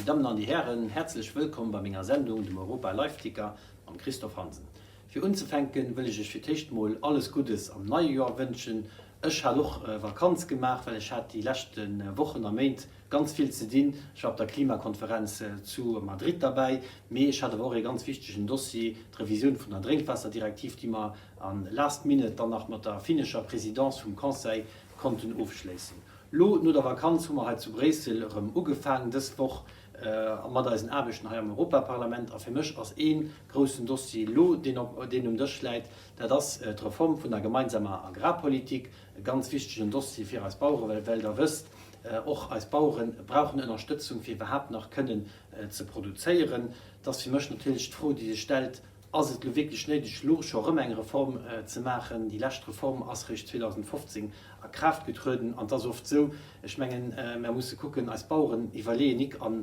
Dir Dammen an Dir Hären, häerzlech wëllkomm bei menger Sendung, dem Europa Live Ticker mam Christophe Hansen. Fir unzefänken wëll ech Iech fir d'éischt mol alles Guddes am neie Joer wënschen. Ech hat och Vakanz gemaach, well ech hat déi leschte Wochen a Méint ganz vill ze dinn. Ech war op der Klimakonferenz zu Madrid derbäi, mee ech hat awer och ee ganz wichtegen Dossier, d'Revisioun vun der Drénkwaasserdirektiv, déi mer a last minute dann nach mat der finnescher Présidence vum Conseil konnten ofschléissen. Lo no der Vakanz hu mer hei zu Bréissel erëm ugefaangen dës Woch mat eisen Aarbechten hei am Europaparlament. A fir mech ass ee groussen Dossier lo deen op deen um Dësch läit, dat ass d'Reform vun der gemeinsamer Agrarpolitik. E ganz wichtegen Dossier fir eis Baueren, well well Der wësst, och eis Bauere brauchen Ënnerstëtzung fir iwwerhaapt nach kënnen ze produzéieren. Et ass fir mech natierlech d'Fro déi sech stellt, Ass et elo wierklech néideg, elo scho erëm eng Reform ze maachen? Déi lescht Reform ass réischt 2015 a Kraaft getrueden. An et ass oft esou, ech mengen, mer musse kucken, eis Baueren iwwerleeën nik a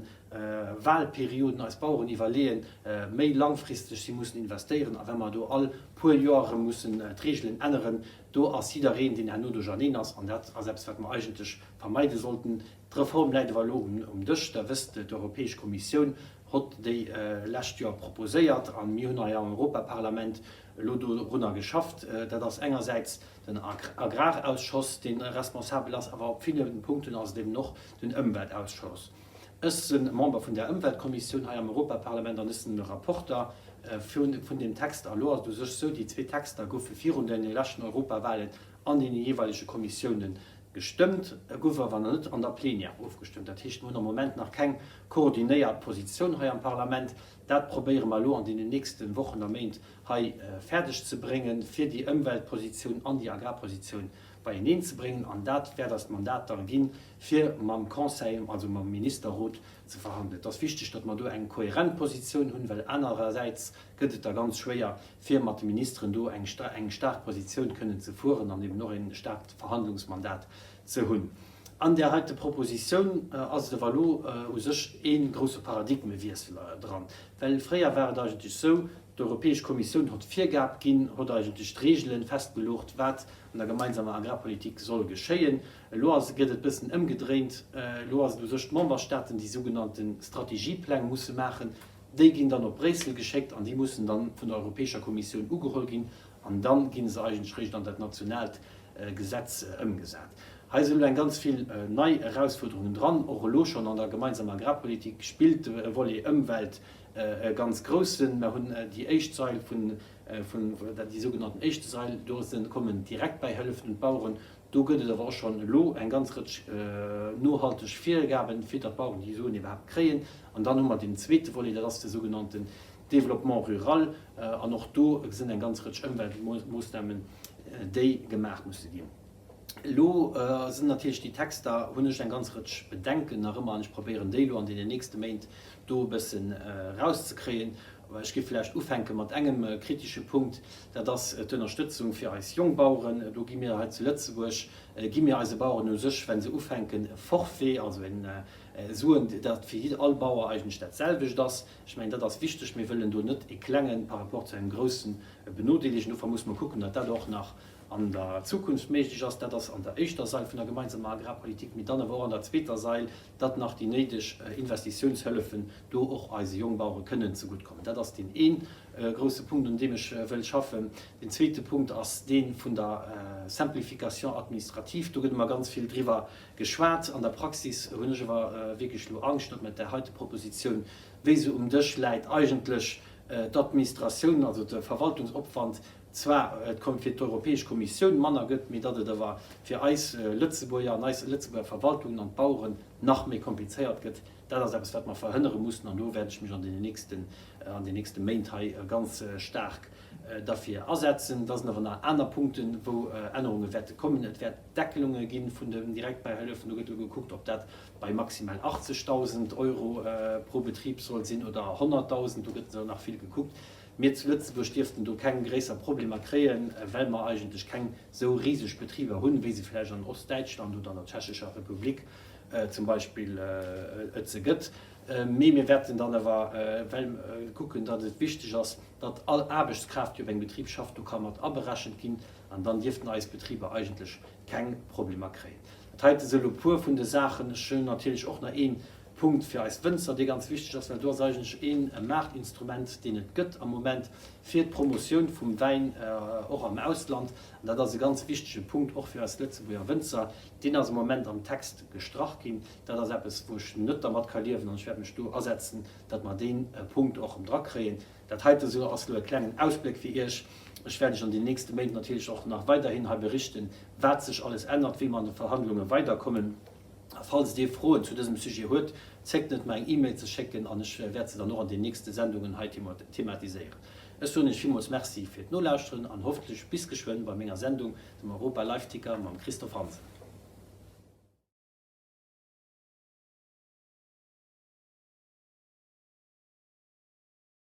Wahlperioden, eis Baueren iwwerleeë méi langfristeg, si mussen investéieren. A wa mer do all puer Joer erëm mussen d'Reegelen änneren, do ass jiddereen, deen herno duercherneen ass. An dat ass eppes, wat mer eigentlech vermeide sollten. D'Reform läit awer elo um Dësch. Der wësst, d'Europäesch Kommissioun hott déi lescht Joer proposéiert a mir hunn hei am Europaparlament elo dorunner geschafft. Dat ass engersäits den Agrarausschoss, dee responsabel ass, awer op ville Punkten ass et eben och den Ëmweltausschoss. Ech si Member vun där Ëmweltkommissioun hei am Europaparlament an ech sinn de Rapporter vun deem Text. A lo ass et u sech esou, déi zwee Texter goufe virun de leschten Europawahlen an deene jeeweilege Kommissiounen Gestëmmt gouf awer nach net an der Plenière ofgestëmmt. Dat heescht, mir hunn am Moment nach keng koordinéiert Positioun hei am Parlament. Dat probéiere mer elo an deenen nächste Wochen a Méint hei fäerdeg ze bréngen, fir déi Ëmweltpositioun an déi Agrarpositioun beieneen ze bréngen. An dat wäert eis d'Mandat da ginn, fir mam Conseil, also mam Ministerrot ze verhandelen. Et ass wichteg, datt mer do eng kohärent Positioun hunn, well anerersäits gëtt et da ganz schwéier, fir mat de Ministeren do eng staark Positioun kënnen ze fueren an eben och e staarkt Verhandlungsmandat ze hunn. An där heite Propositioun ass et awer elo u sech ee grousse Paradigmewiessel dran, well fréier war et eigentlech esou, d'Europäesch Kommissioun hott Virgab ginn, hott eigentlech d'Regele festgelucht, wat an der gemeinsamer Agrarpolitik soll geschéien. Elo ass, gëtt et bëssen ëmgedréint, elo ass et u sech d'Memberstaaten, déi sougenannte Strategiepläng musse maachen, Déi ginn dann op Bréissel geschéckt an déi mussen dann vun der Europäescher Kommissioun ugeholl ginn an dann gi se eigentlech réischt an dat nationaalt Gesetz ëmgesat. Hei sinn elo eng ganz vill nei Erausfuerderungen dran. Och elo schonn an der gemeinsamer Agrarpolitik spillt de Volet Ëmwelt e ganz groussen. Mer hunn déi éischt Sail vun, vun, déi sougenannten éischte Sail, do kommen d'Direktbäihëllefen un d'Baueren. Do gëtt et awer och schonn elo eng ganz Rëtsch nohalteg Virgaben, fir datt d'Baueren déi Suen iwwerhaapt kréien. An dann hu mer deen zweete Volet, dat ass de sougenannten Développement rural. An och do sinn eng ganz Rëtsch Ëmweltmoossnamen, déi gemaach musse ginn. Elo sinn natierlech déi Texter, hunn ech eng ganz Rëtsch Bedenken nach ëmmer, an ech probéieren déi elo an deenen nächste Méint do e bëssen erauszekréien. Ech géif vläicht ufänke mat engem kritesche Punkt, dat ass d'Ënnerstëtzung fir eis Jongbaueren. Do gi mir hei zu Lëtzebuerg, gi mir eise Baueren u sech, wa se ufänken, e Forfait, also e Suen, dat fir all Bauer eigentlech dat selwecht ass. Ech mengen, dat ass wichteg. Mir wëllen do net e Klenge par rapport zu engem Grousse benodeelegen. Dofir muss mer kucken, datt dat och nach an der Zukunft méiglech ass. Dat ass an der éischter Sail vun der gemeinsamer Agrarpolitik, mee dann awer och an der zweeter Sail, datt nach déi néideg Investitiounshëllefen do och eise Jongbauere kënnen zeguttkommen. Dat ass deen ee grousse Punkt, un deem ech wëll schaffen. Deen zweete Punkt ass dee vun der Simplification administrative. Do gëtt ëmmer ganz vill driwwer geschwat. An der Praxis hunn ech awer wierklech elo Angscht, datt mat där heite Propositioun, wéi se um Dësch läit, eigentlech d'Administratioun, also de Verwaltungsopwand, zwar et fir d'Europäesch Kommissioun manner gëtt, mee datt et awer fir eis Lëtzebuerger an eis Lëtzebuerger Verwaltungen an d'Baueren nach méi komplizéiert gëtt. Dat ass eppes, wat mer verhënnere mussen, an do wäert ech mech an deenen nächsten, an den nächste Méint hei ganz staark derfir asetzen. Da sinn awer nach aner Punkten, wou Ännerunge wäerte kommen. Et wäert Deckelunge gi vun den Direktbäihëllefen. Do gëtt elo gekuckt, ob dat bei maximal 80.000 Euro pro Betrib soll sinn oder 100.000. Do gëtt nach vill gekuckt. Mir zu Lëtzebuerg dierften do keng gréisser Problemer kréien, well mer eigentlech keng sou riseg Betriber hunn, wéi se vläicht an Ostdäitschland oder an der Tschechescher Republik zum Beispill et se gëtt. Mee mir wäerten dann awer well kucken, datt et wichteg ass, datt all Aarbechtskraaft, déi op engem Betrib schafft, do ka mat aberechent ginn. An dann dierften eis Betriber eigentlech keng Problemer kréien. Dat heite si elo e puer vun de Saachen. Ech hunn natierlech och nach ee. Punkt fir eis Wënzer, dee ganz wichteg ass, well do ass eigentlech ee Maartinstrument, deen et gëtt am Moment fir d'Promotioun vum Wäin och am Ausland. An dat ass e ganz wichtege Punkt och fir eis Lëtzebuerger Wënzer. Deen ass am Moment am Text gestrach ginn. Dat ass eppes, wou ech net dermat ka liewen an ech wäert mech do asetzen, datt mer dee Punkt och erëm drakréien. Dat heite sou ass lo e klengen Ausbléck fir Iech. Ech wäert Iech an den nächste Méint natierlech och nach weiderhin hei berichten, wat sech alles ännert, wéi mer an de Verhandlunge weiderkommen. A falls Dir Froen zu dësem Sujet huet, zéckt net mer eng E-Mail ze schécken an ech wäert se dann och an den nächste Sendungen hei thematiséieren. Ech soen Iech villmools Merci fir d'Nolauschteren an hoffentlech bis geschwënn bei menger Sendung, dem Europa Live Ticker mam Christophe Hansen.